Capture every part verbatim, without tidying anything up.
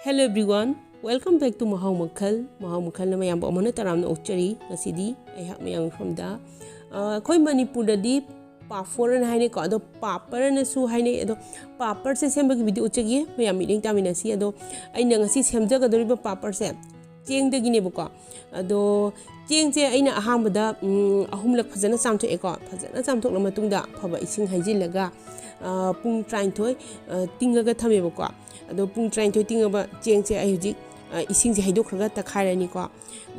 Hello everyone, welcome back to ꯃꯍꯥꯎ ꯃꯈꯜ꯫ ꯃꯍꯥꯎ ꯃꯈꯜꯅ ꯃꯌꯥꯝꯕꯨ ꯑꯃꯨꯛ ꯍꯟꯅ ꯇꯔꯥꯝꯅ ꯑꯣꯛꯆꯔꯤ꯫ ꯉꯁꯤꯗꯤ ꯑꯩꯍꯥꯛ ꯃꯌꯥꯝꯒꯤ ꯃꯐꯝꯗ, ꯑ, ꯑꯩꯈꯣꯏ ꯃꯅꯤꯄꯨꯔꯗꯗꯤ ꯄꯥꯐꯣꯔ ꯑꯅ ꯍꯥꯏꯅꯩꯀꯣ, ꯑꯗꯣ ꯄꯥꯄꯔ ꯑꯅꯁꯨ ꯍꯥꯏꯅꯩ꯫ ꯑꯗꯣ ꯄꯥꯄꯔꯁꯦ ꯁꯦꯝꯕꯒꯤ ꯚꯤꯗꯤꯑꯣ ꯎꯠꯆꯒꯦ, ꯃꯌꯥꯝ ꯃꯤꯠꯌꯦꯡ ꯇꯥꯃꯤꯟꯅꯁꯤ꯫ ꯑꯗꯣ ꯑꯩꯅ ꯉꯁꯤ ꯁꯦꯝꯖꯒꯗꯧꯔꯤꯕ ꯄꯥꯄꯔꯁꯦ ꯆꯦꯡꯗꯒꯤꯅꯦꯕꯀꯣ꯫ ꯑꯗꯣ ꯆꯦꯡꯁꯦ ꯑꯩꯅ ꯑꯍꯥꯟꯕꯗ, ꯎꯝ, ꯑꯍꯨꯝꯂꯛ ꯐꯖꯅ ꯆꯥꯝꯊꯣꯛꯑꯦꯀꯣ꯫ ꯐꯖꯅ ꯆꯥꯝꯊꯣꯛꯂ ꯃꯇꯨꯡꯗ ꯑꯐꯕ ꯏꯁꯤꯡ ꯍꯩꯖꯤꯜꯂꯒ, ꯑ, ꯄꯨꯡ ꯇꯔꯥꯅꯤꯊꯣꯏ, ꯑ, ꯇꯤꯡꯉꯒ ꯊꯝꯃꯦꯕꯀꯣ꯫ ꯑꯗꯣ ꯄꯨꯡ ꯇꯔꯥꯅꯤꯊꯣꯏ ꯇꯤꯡꯉꯕ ꯆꯦꯡꯁꯦ ꯑꯩ ꯍꯧꯖꯤꯛ, ꯑ, ꯏꯁꯤꯡꯁꯦ ꯍꯩꯗꯣꯛꯈ꯭ꯔꯒ ꯇꯛꯈꯥꯏꯔꯅꯤꯀꯣ꯫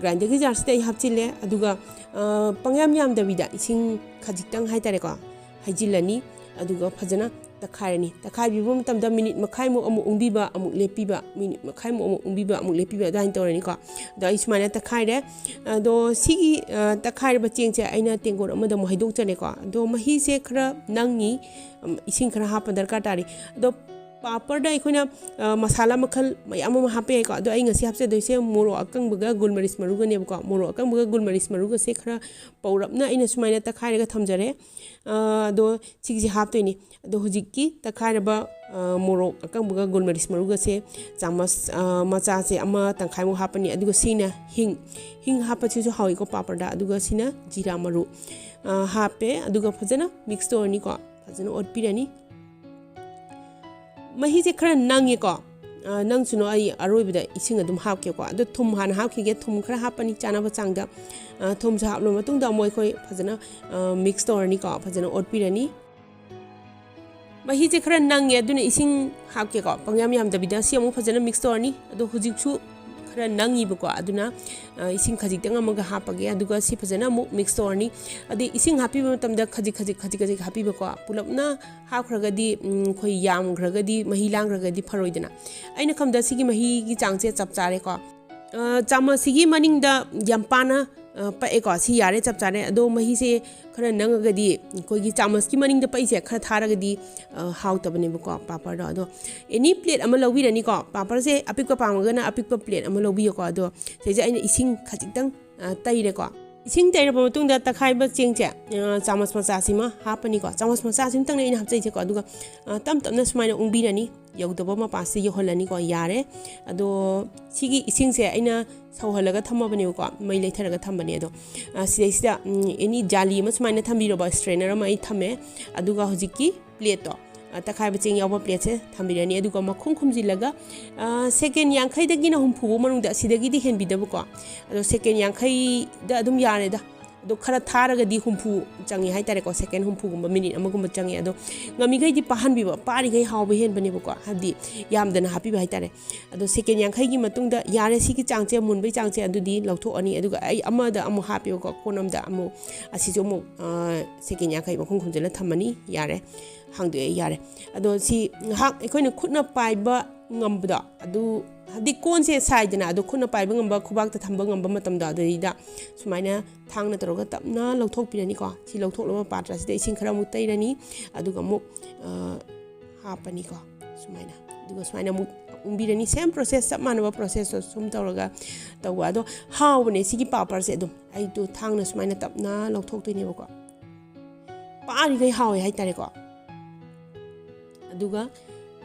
ꯒ꯭ꯔꯥꯏꯟꯗꯔꯒꯤ ꯖꯥꯔꯁꯤꯗ ꯑꯩ ꯍꯥꯞꯆꯤꯜꯂꯦ꯫ ꯑꯗꯨꯒ, ꯑ, ꯄꯪꯌꯥꯝ ꯌꯥꯝꯗꯕꯤꯗ ꯏꯁꯤꯡ ꯈꯖꯤꯛꯇꯪ ꯍꯥꯏꯇꯥꯔꯦꯀꯣ, ꯍꯩꯖꯤꯜꯂꯅꯤ꯫ ꯑꯗꯨꯒ ꯐꯖꯅ ꯇꯛꯈꯥꯏꯔꯅꯤ꯫ ꯇꯛꯈꯥꯏꯕꯤꯕ ꯃꯇꯝꯗ ꯃꯤꯅꯤꯠ ꯃꯈꯥꯏꯃꯨꯛ ꯑꯃꯨꯛ ꯎꯪꯕꯤꯕ, ꯑꯃꯨꯛ ꯂꯦꯞꯄꯤꯕ, ꯃꯤꯅꯤꯠ ꯃꯈꯥꯏꯃꯨꯛ ꯑꯃꯨꯛ ꯎꯪꯕꯤꯕ, ꯑꯃꯨꯛ ꯂꯦꯞꯄꯤꯕ, ꯑꯗꯨꯃꯥꯏꯅ ꯇꯧꯔꯅꯤꯀꯣ꯫ ꯑꯗꯣ ꯑꯩ ꯁꯨꯃꯥꯏꯅ ꯇꯛꯈꯥꯏꯔꯦ꯫ ꯑꯗꯣ ꯁꯤꯒꯤ, ꯑ, ꯇꯛꯈꯥꯏꯔꯕ ꯆꯦꯡꯁꯦ ꯑꯩꯅ ꯇꯦꯡꯀꯣꯠ ꯑꯃꯗ ꯑꯃꯨꯛ ꯍꯩꯗꯣꯛꯆꯔꯦꯀꯣ꯫ ꯑꯗꯣ ꯃꯍꯤꯁꯦ ꯈꯔ ꯅꯪꯉꯤ, ꯎꯝ, ꯏꯁꯤꯡ ꯈꯔ ꯍꯥꯞꯄ ꯗꯔꯀꯥꯔ ꯇꯥꯔꯤ꯫ ꯑꯗꯣ ꯄꯥꯄꯔꯗ ꯑꯩꯈꯣꯏꯅ, ꯑ, ꯃꯁꯥꯂꯥ ꯃꯈꯜ ꯃꯌꯥꯝ ꯑꯃ ꯍꯥꯞꯄ ꯌꯥꯏꯀꯣ꯫ ꯑꯗꯣ ꯑꯩ ꯉꯁꯤ ꯍꯥꯞꯆꯗꯣꯏꯁꯦ ꯃꯣꯔꯣꯛ ꯑꯀꯪꯕꯒ ꯒꯨꯜꯃꯔꯤꯁ ꯃꯔꯨꯒꯅꯦꯕꯀꯣ꯫ ꯃꯣꯔꯣꯛ ꯑꯀꯪꯕꯒ ꯒꯨꯜꯃꯔꯤꯁ ꯃꯔꯨꯒꯁꯦ ꯈꯔ ꯄꯧꯔꯞꯅ ꯑꯩꯅ ꯁꯨꯃꯥꯏꯅ ꯇꯛꯈꯥꯏꯔꯒ ꯊꯝꯖꯔꯦ꯫ ꯑ, ꯑꯗꯣ ꯁꯤꯒꯤꯁꯦ ꯍꯥꯞꯇꯣꯏꯅꯤ꯫ ꯑꯗꯣ ꯍꯧꯖꯤꯛꯀꯤ ꯇꯛꯈꯥꯏꯔꯕ, ꯑ, ꯃꯣꯔꯣꯛ ꯑꯀꯪꯕꯒ ꯒꯣꯜꯃꯔꯤꯁ ꯃꯔꯨꯒꯁꯦ ꯆꯥꯃꯁ, ꯑ, ꯃꯆꯥꯁꯦ ꯑꯃ ꯇꯪꯈꯥꯏꯃꯨꯛ ꯍꯥꯞꯄꯅꯤ꯫ ꯑꯗꯨꯒ ꯁꯤꯅ ꯍꯤꯡ, ꯍꯤꯡ ꯍꯥꯞꯄꯁꯤꯁꯨ ꯍꯥꯎꯏꯀꯣ ꯄꯥꯄꯔꯗ꯫ ꯑꯗꯨꯒ ꯁꯤꯅ ꯖꯤꯔꯥ ꯃꯔꯨ, ꯑ, ꯍꯥꯞꯄꯦ꯫ ꯑꯗꯨꯒ ꯐꯖꯅ ꯃꯤꯛꯁ ꯇꯧꯔꯅꯤꯀꯣ, ꯐꯖꯅ ꯑꯣꯠꯄꯤꯔꯅꯤ꯫ ꯃꯍꯤꯁꯦ ꯈꯔ ꯅꯪꯉꯦꯀꯣ, ꯑ, ꯅꯪꯁꯨꯅꯣ꯫ ꯑꯩ ꯑꯔꯣꯏꯕꯗ ꯏꯁꯤꯡ ꯑꯗꯨꯝ ꯍꯥꯞꯀꯦꯀꯣ꯫ ꯑꯗꯣ ꯊꯨꯝ ꯍꯥꯟꯅ ꯍꯥꯞꯈꯤꯒꯦ, ꯊꯨꯝ ꯈꯔ ꯍꯥꯞꯄꯅꯤ ꯆꯥꯅꯕ ꯆꯥꯡꯗ꯫ ꯑ, ꯊꯨꯝꯁꯦ ꯍꯥꯞꯂꯕ ꯃꯇꯨꯡꯗ ꯑꯃꯨꯛ ꯑꯩꯈꯣꯏ ꯐꯖꯅ, ꯑ, ꯃꯤꯛꯁ ꯇꯧꯔꯅꯤꯀꯣ, ꯐꯖꯅ ꯑꯣꯠꯄꯤꯔꯅꯤ꯫ ꯃꯍꯤꯁꯦ ꯈꯔ ꯅꯪꯉꯦ, ꯑꯗꯨꯅ ꯏꯁꯤꯡ ꯍꯥꯞꯀꯦꯀꯣ, ꯄꯪꯌꯥꯝ ꯌꯥꯝꯗꯕꯤꯗ꯫ ꯁꯤ ꯑꯃꯨꯛ ꯐꯖꯅ ꯃꯤꯛꯁ ꯇꯧꯔꯅꯤ꯫ ꯑꯗꯣ ꯍꯧꯖꯤꯛꯁꯨ ꯈꯔ ꯅꯪꯉꯤꯕꯀꯣ, ꯑꯗꯨꯅ, ꯑ, ꯏꯁꯤꯡ ꯈꯖꯤꯛꯇꯪ ꯑꯃꯒ ꯍꯥꯞꯄꯒꯦ꯫ ꯑꯗꯨꯒ ꯁꯤ ꯐꯖꯅ ꯑꯃꯨꯛ ꯃꯤꯛꯁ ꯇꯧꯔꯅꯤ꯫ ꯑꯗꯩ ꯏꯁꯤꯡ ꯍꯥꯞꯄꯤꯕ ꯃꯇꯝꯗ ꯈꯖꯤꯛ ꯈꯖꯤꯛ ꯈꯖꯤꯛ ꯈꯖꯤꯛ ꯍꯥꯞꯄꯤꯕꯀꯣ, ꯄꯨꯂꯞꯅ ꯍꯥꯞꯈ꯭ꯔꯒꯗꯤ, ꯎꯝ, ꯑꯩꯈꯣꯏ ꯌꯥꯝꯈ꯭ꯔꯒꯗꯤ, ꯃꯍꯤ ꯂꯥꯡꯈ꯭ꯔꯒꯗꯤ ꯐꯔꯣꯏꯗꯅ꯫ ꯑꯩꯅ ꯈꯟꯕꯗ ꯁꯤꯒꯤ ꯃꯍꯤꯒꯤ ꯆꯥꯡꯁꯦ ꯆꯞ ꯆꯥꯔꯦꯀꯣ꯫ ꯑ, ꯆꯥꯃꯁꯁꯤꯒꯤ ꯃꯅꯤꯡꯗ ꯌꯥꯝ ꯄꯥꯅ, ꯑ, ꯄꯛꯑꯦꯀꯣ꯫ ꯁꯤ ꯌꯥꯔꯦ, ꯆꯞ ꯆꯥꯔꯦ꯫ ꯑꯗꯣ ꯃꯍꯤꯁꯦ ꯈꯔ ꯅꯪꯉꯒꯗꯤ ꯑꯩꯈꯣꯏꯒꯤ ꯆꯥꯃꯁꯀꯤ ꯃꯅꯤꯡꯗ ꯄꯛꯏꯁꯦ ꯈꯔ ꯊꯥꯔꯒꯗꯤ, ꯑ, ꯍꯥꯎꯇꯕꯅꯦꯕꯀꯣ ꯄꯥꯄꯔꯗꯣ꯫ ꯑꯗꯣ ꯑꯦꯅꯤ ꯄ꯭ꯂꯦꯠ ꯑꯃ ꯂꯧꯕꯤꯔꯅꯤꯀꯣ꯫ ꯄꯥꯄꯔꯁꯦ ꯑꯄꯤꯛꯄ ꯄꯥꯝꯃꯒꯅ ꯑꯄꯤꯛꯄ ꯄ꯭ꯂꯦꯠ ꯑꯃ ꯂꯧꯕꯤꯌꯣꯀꯣ꯫ ꯑꯗꯣ ꯁꯤꯁꯦ ꯑꯩꯅ ꯏꯁꯤꯡ ꯈꯖꯤꯛꯇꯪ, ꯑ, ꯇꯩꯔꯦꯀꯣ꯫ ꯏꯁꯤꯡ ꯇꯩꯔꯕ ꯃꯇꯨꯡꯗ ꯇꯛꯈꯥꯏꯕ ꯆꯦꯡꯁꯦ, ꯑ, ꯆꯥꯃꯁ ꯃꯆꯥꯁꯤꯃ ꯍꯥꯞꯄꯅꯤꯀꯣ꯫ ꯆꯥꯃꯁ ꯃꯆꯥꯁꯤꯃꯇꯪꯅꯦ ꯑꯩꯅ ꯍꯥꯞꯆꯩꯁꯦꯀꯣ꯫ ꯑꯗꯨꯒ, ꯑ, ꯇꯞ ꯇꯞꯅ ꯁꯨꯃꯥꯏꯅ ꯎꯪꯕꯤꯔꯅꯤ꯫ ꯌꯧꯗꯕ ꯃꯄꯥꯁꯤꯗ ꯌꯧꯍꯜꯂꯅꯤꯀꯣ꯫ ꯌꯥꯔꯦ꯫ ꯑꯗꯣ ꯁꯤꯒꯤ ꯏꯁꯤꯡꯁꯦ ꯑꯩꯅ ꯁꯧꯍꯜꯂꯒ ꯊꯝꯃꯕꯅꯦꯕꯀꯣ, ꯃꯩ ꯂꯩꯊꯔꯒ ꯊꯝꯕꯅꯦ꯫ ꯑꯗꯣ ꯑ, ꯁꯤꯗꯩꯁꯤꯗ ꯑꯦꯅꯤ ꯖꯥꯂꯤ ꯑꯃ ꯁꯨꯃꯥꯏꯅ ꯊꯝꯕꯤꯔꯕ, ꯁ꯭ꯇ꯭ꯔꯦꯅꯔ ꯑꯃ ꯑꯩ ꯊꯝꯃꯦ꯫ ꯑꯗꯨꯒ ꯍꯧꯖꯤꯛꯀꯤ ꯄ꯭ꯂꯦꯠꯇꯣ, ꯑ, ꯇꯛꯈꯥꯏꯕ ꯆꯦꯡ ꯌꯥꯎꯕ ꯄ꯭ꯂꯦꯠꯁꯦ ꯊꯝꯕꯤꯔꯅꯤ꯫ ꯑꯗꯨꯒ ꯃꯈꯨꯝ ꯈꯨꯝꯖꯤꯜꯂꯒ ꯁꯦꯀꯦꯟ ꯌꯥꯡꯈꯩꯗꯒꯤꯅ ꯍꯨꯝꯐꯨ ꯐꯥꯎ ꯃꯅꯨꯡꯗ, ꯑꯁꯤꯗꯒꯤꯗꯤ ꯍꯦꯟꯕꯤꯗꯕꯀꯣ꯫ ꯑꯗꯣ ꯁꯦꯀꯦꯟ ꯌꯥꯡꯈꯩꯗ ꯑꯗꯨꯝ ꯌꯥꯔꯦꯗ꯫ ꯑꯗꯣ ꯈꯔ ꯊꯥꯔꯒꯗꯤ ꯍꯨꯝꯐꯨ ꯆꯪꯉꯦ ꯍꯥꯏꯇꯥꯔꯦꯀꯣ, ꯁꯦꯀꯦꯟ ꯍꯨꯝꯐꯨꯒꯨꯝꯕ, ꯃꯤꯅꯤꯠ ꯑꯃꯒꯨꯝꯕ ꯆꯪꯉꯦ꯫ ꯑꯗꯣ ꯉꯝꯃꯤꯈꯩꯗꯤ ꯄꯥꯍꯟꯕꯤꯕ, ꯄꯥꯔꯤꯈꯩ ꯍꯥꯎꯕ ꯍꯦꯟꯕꯅꯦꯕꯀꯣ, ꯍꯥꯏꯕꯗꯤ ꯌꯥꯝꯗꯅ ꯍꯥꯞꯄꯤꯕ ꯍꯥꯏꯇꯥꯔꯦ꯫ ꯑꯗꯣ ꯁꯦꯀꯦꯟ ꯌꯥꯡꯈꯩꯒꯤ ꯃꯇꯨꯡꯗ ꯌꯥꯔꯦ, ꯁꯤꯒꯤ ꯆꯥꯡꯁꯦ, ꯃꯨꯟꯕꯩ ꯆꯥꯡꯁꯦ ꯑꯗꯨꯗꯤ ꯂꯧꯊꯣꯛꯑꯅꯤ꯫ ꯑꯗꯨꯒ ꯑꯩ ꯑꯃꯗ ꯑꯃꯨꯛ ꯍꯥꯞꯄꯦꯕꯀꯣ, ꯀꯣꯟ ꯑꯃꯗ ꯑꯃꯨꯛ, ꯑꯁꯤꯁꯨ ꯑꯃꯨꯛ, ꯑ, ꯁꯦꯀꯦꯟ ꯌꯥꯡꯈꯩ ꯃꯈꯨꯝ ꯈꯨꯝꯖꯤꯜꯂ ꯊꯝꯃꯅꯤ꯫ ꯌꯥꯔꯦ, ꯍꯥꯡꯗꯣꯛꯑꯦ꯫ ꯌꯥꯔꯦ꯫ ꯑꯗꯣ ꯁꯤ ꯉꯥꯏꯍꯥꯛ ꯑꯩꯈꯣꯏꯅ ꯈꯨꯠꯅ ꯄꯥꯏꯕ ꯉꯝꯕꯗꯣ, ꯑꯗꯨ ꯍꯥꯏꯗꯤ ꯀꯣꯟꯁꯦ ꯁꯥꯏꯗꯅ, ꯑꯗꯣ ꯈꯨꯠꯅ ꯄꯥꯏꯕ ꯉꯝꯕ, ꯈꯨꯕꯥꯛꯇ ꯊꯝꯕ ꯉꯝꯕ ꯃꯇꯝꯗꯣ, ꯑꯗꯨꯗꯩꯗ ꯁꯨꯃꯥꯏꯅ ꯊꯥꯡꯅ ꯇꯧꯔꯒ ꯇꯞꯅ ꯂꯧꯊꯣꯛꯄꯤꯔꯅꯤꯀꯣ꯫ ꯁꯤ ꯂꯧꯊꯣꯛꯂꯕ ꯄꯥꯇ꯭ꯔꯁꯤꯗ ꯏꯁꯤꯡ ꯈꯔ ꯑꯃꯨꯛ ꯇꯩꯔꯅꯤ, ꯑꯗꯨꯒ ꯑꯃꯨꯛ, ꯑ, ꯍꯥꯞꯄꯅꯤꯀꯣ꯫ ꯁꯨꯃꯥꯏꯅ, ꯑꯗꯨꯒ ꯁꯨꯃꯥꯏꯅ ꯑꯃꯨꯛ ꯎꯪꯕꯤꯔꯅꯤ꯫ Same process, ꯆꯞ ꯃꯥꯟꯅꯕ processꯇꯣ ꯁꯨꯝ ꯇꯧꯔꯒ ꯇꯧꯕ꯫ ꯑꯗꯣ ꯍꯥꯎꯕꯅꯦ ꯁꯤꯒꯤ ꯄꯥꯄꯔꯁꯦ꯫ ꯑꯗꯨꯝ ꯑꯩꯗꯣ ꯊꯥꯡꯅ ꯁꯨꯃꯥꯏꯅ ꯇꯞꯅ ꯂꯧꯊꯣꯛꯇꯣꯏꯅꯦꯕꯀꯣ꯫ ꯄꯥꯔꯤꯈꯩ ꯍꯥꯎꯋꯦ ꯍꯥꯏꯇꯥꯔꯦꯀꯣ꯫ ꯑꯗꯨꯒ,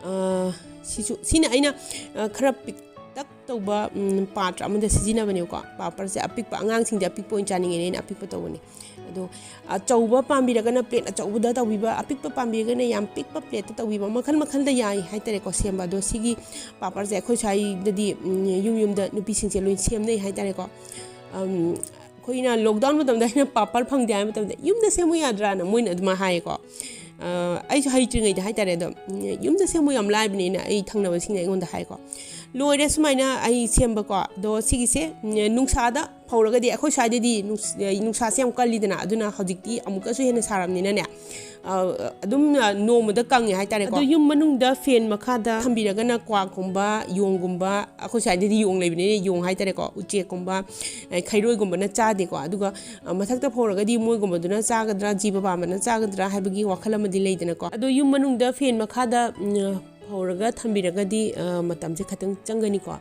ꯑ, ꯁꯤꯁꯨ, ꯁꯤꯅ ꯑꯩꯅ, ꯑ, ꯈꯔ ꯄꯤꯛꯇꯛ ꯇꯧꯕ, ꯎꯝ, ꯄꯥꯇ꯭ꯔ ꯑꯃꯗ ꯁꯤꯖꯤꯟꯅꯕꯅꯦꯕꯀꯣ꯫ ꯄꯥꯄꯔꯁꯦ ꯑꯄꯤꯛꯄ, ꯑꯉꯥꯡꯁꯤꯡꯗꯤ ꯑꯄꯤꯛꯄ ꯑꯣꯏꯅ ꯆꯥꯅꯤꯡꯉꯦꯅ ꯑꯩꯅ ꯑꯄꯤꯛꯄ ꯇꯧꯕꯅꯦ꯫ ꯑꯗꯣ ꯑꯆꯧꯕ ꯄꯥꯝꯕꯤꯔꯒꯅ ꯄ꯭ꯂꯦꯠ ꯑꯆꯧꯕꯗ ꯇꯧꯕꯤꯕ, ꯑꯄꯤꯛꯄ ꯄꯥꯝꯕꯤꯔꯒꯅ ꯌꯥꯝ ꯄꯤꯛꯄ ꯄ꯭ꯂꯦꯠꯇ ꯇꯧꯕꯤꯕ, ꯃꯈꯜ ꯃꯈꯜꯗ ꯌꯥꯏ ꯍꯥꯏꯇꯥꯔꯦꯀꯣ ꯁꯦꯝꯕ꯫ ꯑꯗꯣ ꯁꯤꯒꯤ ꯄꯥꯄꯔꯁꯦ ꯑꯩꯈꯣꯏ ꯁ꯭ꯋꯥꯏꯗꯗꯤ, ꯎꯝ, ꯌꯨꯝ ꯌꯨꯝꯗ ꯅꯨꯄꯤꯁꯤꯡꯁꯦ ꯂꯣꯏ ꯁꯦꯝꯅꯩ ꯍꯥꯏꯇꯥꯔꯦꯀꯣ꯫ ꯑꯝ, ꯑꯩꯈꯣꯏꯅ lockdown ꯃꯇꯝꯗ ꯑꯩꯅ ꯄꯥꯄꯔ ꯐꯪꯗꯦ ꯍꯥꯏꯕ ꯃꯇꯝꯗ, "ꯌꯨꯝꯗ ꯁꯦꯝꯃꯨ ꯌꯥꯗ꯭ꯔꯥꯅ?" ꯃꯣꯏꯅ ꯑꯗꯨꯃꯥꯏꯅ ꯍꯥꯏꯌꯦꯀꯣ꯫ ꯑ, ꯑꯩꯁꯨ ꯍꯩꯇ꯭ꯔꯤꯉꯩꯗ ꯍꯥꯏꯇꯥꯔꯦ꯫ ꯑꯗꯣ, ꯎꯝ, "ꯌꯨꯝꯗ ꯁꯦꯝꯃꯨ ꯌꯥꯝ ꯂꯥꯏꯕꯅꯦꯅ" ꯑꯩ ꯊꯪꯅꯕꯁꯤꯡꯅ ꯑꯩꯉꯣꯟꯗ ꯍꯥꯏꯀꯣ꯫ ꯂꯣꯏꯔꯦ ꯁꯨꯃꯥꯏꯅ ꯑꯩ ꯁꯦꯝꯕꯀꯣ꯫ ꯑꯗꯣ ꯁꯤꯒꯤꯁꯦ, ꯎꯝ, ꯅꯨꯡꯁꯥꯗ ꯐꯧꯔꯒꯗꯤ, ꯑꯩꯈꯣꯏ ꯁ꯭ꯋꯥꯏꯗꯗꯤ ꯅꯨꯡꯁ-, ꯅꯨꯡꯁꯥꯁꯦ ꯌꯥꯝ ꯀꯜꯂꯤꯗꯅ, ꯑꯗꯨꯅ ꯍꯧꯖꯤꯛꯇꯤ ꯑꯃꯨꯛꯀꯁꯨ ꯍꯦꯟꯅ ꯁꯥꯔꯕꯅꯤꯅꯅꯦ, ꯑ, ꯑꯗꯨꯝ, ꯑ, ꯅꯣꯡꯃꯗ ꯀꯪꯉꯦ ꯍꯥꯏꯇꯥꯔꯦꯀꯣ꯫ ꯑꯗꯣ ꯌꯨꯝ ꯃꯅꯨꯡꯗ ꯐꯦꯟ ꯃꯈꯥꯗ ꯊꯝꯕꯤꯔꯒꯅ ꯀ꯭ꯋꯥꯛꯀꯨꯝꯕ, ꯌꯣꯡꯒꯨꯝꯕ, ꯑꯩꯈꯣꯏ ꯁ꯭ꯋꯥꯏꯗꯗꯤ ꯌꯣꯡ ꯂꯩꯕꯅꯤꯅ ꯌꯣꯡ ꯍꯥꯏꯇꯥꯔꯦꯀꯣ, ꯎꯆꯦꯛꯀꯨꯝꯕ, ꯑ, ꯈꯩꯔꯣꯏꯒꯨꯝꯕꯅ ꯆꯥꯗꯦꯀꯣ꯫ ꯑꯗꯨꯒ, ꯑ, ꯃꯊꯛꯇ ꯐꯧꯔꯒꯗꯤ ꯃꯣꯏꯒꯨꯝꯕꯗꯨꯅ ꯆꯥꯒꯗ꯭ꯔꯥ, ꯖꯤꯕ ꯄꯥꯟꯕꯅ ꯆꯥꯒꯗ꯭ꯔꯥ ꯍꯥꯏꯕꯒꯤ ꯋꯥꯈꯜ ꯑꯃꯗꯤ ꯂꯩꯗꯅꯀꯣ꯫ ꯑꯗꯣ ꯌꯨꯝ ꯃꯅꯨꯡꯗ ꯐꯦꯟ ꯃꯈꯥꯗ, ꯎꯝ, ꯍꯧꯔꯒ ꯊꯝꯕꯤꯔꯒꯗꯤ, ꯑ, ꯃꯇꯝꯁꯦ ꯈꯤꯇꯪ ꯆꯪꯒꯅꯤꯀꯣ꯫ ꯑ,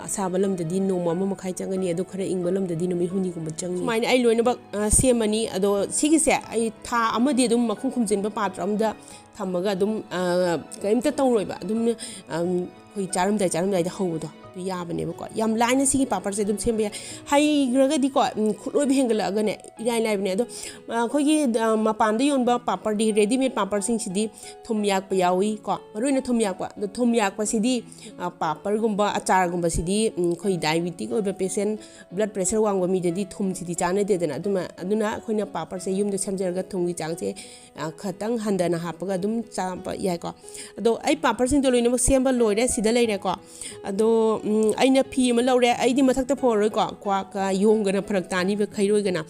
ꯑꯁꯥꯕ ꯂꯝꯗꯗꯤ ꯅꯣꯡꯃ ꯑꯃ ꯃꯈꯥꯏ ꯆꯪꯒꯅꯤ, ꯑꯗꯣ ꯈꯔ ꯏꯪꯕ ꯂꯝꯗꯗꯤ ꯅꯨꯃꯤꯠ ꯍꯨꯝꯅꯤꯒꯨꯝꯕ ꯆꯪꯅꯤ꯫ ꯁꯨꯃꯥꯏꯅ ꯑꯩ ꯂꯣꯏꯅꯃꯛ, ꯑ, ꯁꯦꯝꯃꯅꯤ꯫ ꯑꯗꯣ ꯁꯤꯒꯤꯁꯦ ꯑꯩ ꯊꯥ ꯑꯃꯗꯤ ꯑꯗꯨꯝ ꯃꯈꯨꯝ ꯈꯨꯝꯖꯤꯟꯕ ꯄꯥꯇ꯭ꯔ ꯑꯃꯗ ꯊꯝꯃꯒ ꯑꯗꯨꯝ, ꯑ, ꯀꯔꯤꯝꯇ ꯇꯧꯔꯣꯏꯕ꯫ ꯑꯗꯨꯝ, ꯑꯝ, ꯑꯩꯈꯣꯏ ꯆꯥꯔꯝꯗꯥꯏ ꯆꯥꯔꯝꯗꯥꯏꯗ ꯍꯧꯕꯗꯣ ꯑꯗꯨ ꯌꯥꯕꯅꯦꯕꯀꯣ꯫ ꯌꯥꯝ ꯂꯥꯏꯅ ꯁꯤꯒꯤ ꯄꯥꯄꯔꯁꯦ ꯑꯗꯨꯝ ꯁꯦꯝꯕ ꯌꯥꯏ꯫ ꯍꯩꯈ꯭ꯔꯒꯗꯤꯀꯣ, ꯎꯝ, ꯈꯨꯠꯂꯣꯏꯕ ꯍꯦꯟꯒꯠꯂꯛꯑꯒꯅꯦ ꯏꯔꯥꯏ ꯂꯥꯏꯕꯅꯦ꯫ ꯑꯗꯣ, ꯑ, ꯑꯩꯈꯣꯏꯒꯤ, ꯑ, ꯃꯄꯥꯟꯗ ꯌꯣꯟꯕ ꯄꯥꯄꯔꯗꯤ, ꯔꯦꯗꯤꯃꯦꯗ ꯄꯥꯄꯔꯁꯤꯡꯁꯤꯗꯤ ꯊꯨꯝ ꯌꯥꯛꯄ ꯌꯥꯎꯏ ꯀꯣ, ꯃꯔꯨ ꯑꯣꯏꯅ ꯊꯨꯝ ꯌꯥꯛꯄ꯫ ꯑꯗꯣ ꯊꯨꯝ ꯌꯥꯛꯄꯁꯤꯗꯤ, ꯑ, ꯄꯥꯄꯔꯒꯨꯝꯕ, ꯑꯆꯥꯔꯒꯨꯝꯕꯁꯤꯗꯤ, ꯎꯝ, ꯑꯩꯈꯣꯏ ꯗꯥꯏꯕꯦꯇꯤꯛ ꯑꯣꯏꯕ ꯄꯦꯁꯦꯟ, ꯕ꯭ꯂꯗ ꯄ꯭ꯔꯦꯁꯔ ꯋꯥꯡꯕ ꯃꯤꯗꯗꯤ ꯊꯨꯝꯁꯤꯗꯤ ꯆꯥꯟꯅꯗꯦꯗꯅ꯫ ꯑꯗꯨꯃ-, ꯑꯗꯨꯅ ꯑꯩꯈꯣꯏꯅ ꯄꯥꯄꯔꯁꯦ ꯌꯨꯝꯗ ꯁꯦꯝꯖꯔꯒ ꯊꯨꯝꯒꯤ ꯆꯥꯡꯁꯦ, ꯑ, ꯈꯇꯪ ꯍꯟꯊꯅ ꯍꯥꯞꯄꯒ ꯑꯗꯨꯝ ꯆꯥꯕ ꯌꯥꯏꯀꯣ꯫ ꯑꯗꯣ ꯑꯩ ꯄꯥꯄꯔꯁꯤꯡꯗꯣ ꯂꯣꯏꯅꯃꯛ ꯁꯦꯝꯕ ꯂꯣꯏꯔꯦ, ꯁꯤꯗ ꯂꯩꯔꯦꯀꯣ꯫ ꯑꯗꯣ, ꯎꯝ, ꯑꯩꯅ ꯐꯤ ꯑꯃ ꯂꯧꯔꯦ, ꯑꯩꯗꯤ ꯃꯊꯛꯇ ꯐꯧꯔꯔꯣꯏꯀꯣ, ꯀ꯭ꯋꯥꯛꯀ ꯌꯣꯡꯒꯅ ꯐꯔꯛ ꯇꯥꯅꯤꯕ, ꯈꯩꯔꯣꯏꯒꯅ꯫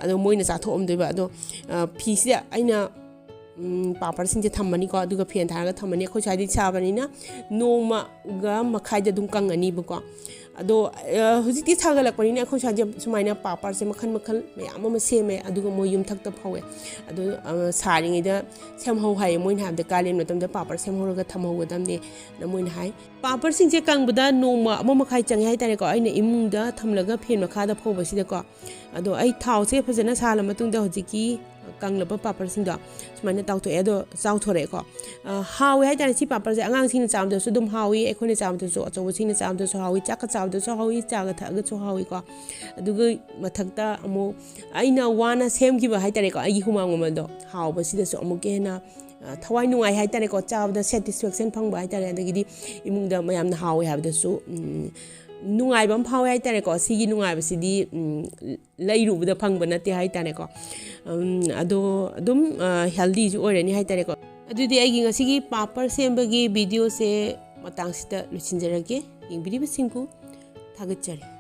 ꯑꯗꯣ ꯃꯣꯏꯅ ꯆꯥꯊꯣꯛꯑꯝꯗꯣꯏꯕ꯫ ꯑꯗꯣ, ꯑ, ꯐꯤꯁꯤꯗ ꯑꯩꯅ, ꯎꯝ, ꯄꯥꯄꯔꯁꯤꯡꯁꯦ ꯊꯝꯃꯅꯤꯀꯣ, ꯑꯗꯨꯒ ꯐꯦꯟ ꯊꯥꯔꯒ ꯊꯝꯃꯅꯤ꯫ ꯑꯩꯈꯣꯏ ꯁ꯭ꯋꯥꯏꯗꯤ ꯁꯥꯕꯅꯤꯅ ꯅꯣꯡꯃꯒ ꯃꯈꯥꯏꯗ ꯑꯗꯨꯝ ꯀꯪꯉꯅꯤꯕꯀꯣ꯫ ꯑꯗꯣ, ꯑ, ꯍꯧꯖꯤꯛꯇꯤ ꯁꯥꯒꯠꯂꯛꯄꯅꯤꯅ ꯑꯩꯈꯣꯏ ꯁ꯭ꯋꯥꯏꯗ ꯁꯨꯃꯥꯏꯅ ꯄꯥꯄꯔꯁꯦ ꯃꯈꯜ ꯃꯈꯜ ꯃꯌꯥꯝ ꯑꯃ ꯁꯦꯝꯃꯦ, ꯑꯗꯨꯒ ꯃꯣꯏ ꯌꯨꯝꯊꯛꯇ ꯐꯧꯋꯦ꯫ ꯑꯗꯣ, ꯑ, ꯁꯥꯔꯤꯉꯩꯗ ꯁꯦꯝꯍꯧ ꯍꯥꯏꯌꯦ꯫ ꯃꯣꯏꯅ ꯍꯥꯏꯕꯗ ꯀꯥꯂꯦꯟ ꯃꯇꯝꯗ ꯄꯥꯄꯔ ꯁꯦꯝꯍꯧꯔꯒ ꯊꯝꯍꯧꯒꯗꯕꯅꯦꯅ ꯃꯣꯏꯅ ꯍꯥꯏ꯫ ꯄꯥꯄꯔꯁꯤꯡꯁꯦ ꯀꯪꯕꯗ ꯅꯣꯡꯃ ꯑꯃ ꯃꯈꯥꯏ ꯆꯪꯉꯦ ꯍꯥꯏꯇꯥꯔꯦꯀꯣ꯫ ꯑꯩꯅ ꯏꯃꯨꯡꯗ ꯊꯝꯂꯒ ꯐꯦꯟ ꯃꯈꯥꯗ ꯐꯧꯕꯁꯤꯗꯀꯣ꯫ ꯑꯗꯣ ꯑꯩ ꯊꯥꯎꯁꯦ ꯐꯖꯅ ꯁꯥꯍꯜꯂ ꯃꯇꯨꯡꯗ ꯍꯧꯖꯤꯛꯀꯤ ꯀꯪꯂꯕ ꯄꯥꯄꯔꯁꯤꯡꯗꯣ ꯁꯨꯃꯥꯏꯅ ꯇꯥꯎꯊꯣꯛꯑꯦ꯫ ꯑꯗꯣ ꯆꯥꯎꯊꯣꯔꯛꯑꯦꯀꯣ꯫ ꯑ, ꯍꯥꯎꯋꯦ ꯍꯥꯏꯇꯥꯔꯦ ꯁꯤ ꯄꯥꯄꯔꯁꯦ꯫ ꯑꯉꯥꯡꯁꯤꯡꯅ ꯆꯥꯕꯗꯁꯨ ꯑꯗꯨꯝ ꯍꯥꯎꯏ, ꯑꯩꯈꯣꯏꯅ ꯆꯥꯕꯗꯁꯨ, ꯑꯆꯧꯕꯁꯤꯡꯅ ꯆꯥꯕꯗꯁꯨ ꯍꯥꯎꯏ, ꯆꯥꯛꯀ ꯆꯥꯕꯗꯁꯨ ꯍꯥꯎꯏ, ꯆꯥꯒ ꯊꯛꯑꯒꯁꯨ ꯍꯥꯎꯏꯀꯣ꯫ ꯑꯗꯨꯒ ꯃꯊꯛꯇ ꯑꯃꯨꯛ ꯑꯩꯅ ꯋꯥꯅ ꯁꯦꯝꯈꯤꯕ ꯍꯥꯏꯇꯥꯔꯦꯀꯣ, ꯑꯩꯒꯤ ꯍꯨꯃꯥꯡ ꯃꯃꯜꯗꯣ ꯍꯥꯎꯕꯁꯤꯗꯁꯨ ꯑꯃꯨꯛꯀ ꯍꯦꯟꯅ, ꯑ, ꯊꯋꯥꯏ ꯅꯨꯡꯉꯥꯏ ꯍꯥꯏꯇꯥꯔꯦꯀꯣ, ꯆꯥꯕꯗ ꯁꯦꯇꯤꯁꯐꯦꯛꯁꯟ ꯐꯪꯕ ꯍꯥꯏꯇꯥꯔꯦ, ꯑꯗꯒꯤꯗꯤ ꯏꯃꯨꯡꯗ ꯃꯌꯥꯝꯅ ꯍꯥꯎꯋꯦ ꯍꯥꯏꯕꯗꯁꯨ, ꯎꯝ, ꯅꯨꯡꯉꯥꯏꯕ ꯑꯃ ꯐꯥꯎꯋꯦ ꯍꯥꯏꯇꯥꯔꯦꯀꯣ꯫ ꯁꯤꯒꯤ ꯅꯨꯡꯉꯥꯏꯕꯁꯤꯗꯤ, ꯎꯝ, ꯂꯩꯔꯨꯕꯗ ꯐꯪꯕ ꯅꯠꯇꯦ ꯍꯥꯏꯇꯥꯔꯦꯀꯣ꯫ ꯎꯝ, ꯑꯗꯣ ꯑꯗꯨꯝ, ꯑ, ꯍꯦꯜꯗꯤꯁꯨ ꯑꯣꯏꯔꯅꯤ ꯍꯥꯏꯇꯥꯔꯦꯀꯣ꯫ ꯑꯗꯨꯗꯤ ꯑꯩꯒꯤ ꯉꯁꯤꯒꯤ ꯄꯥꯄꯔ ꯁꯦꯝꯕꯒꯤ ꯚꯤꯗꯤꯑꯣꯁꯦ ꯃꯇꯥꯡꯁꯤꯗ ꯂꯣꯏꯁꯤꯟꯖꯔꯒꯦ꯫ ꯌꯦꯡꯕꯤꯔꯤꯕꯁꯤꯡꯕꯨ ꯊꯥꯒꯠꯆꯔꯤ꯫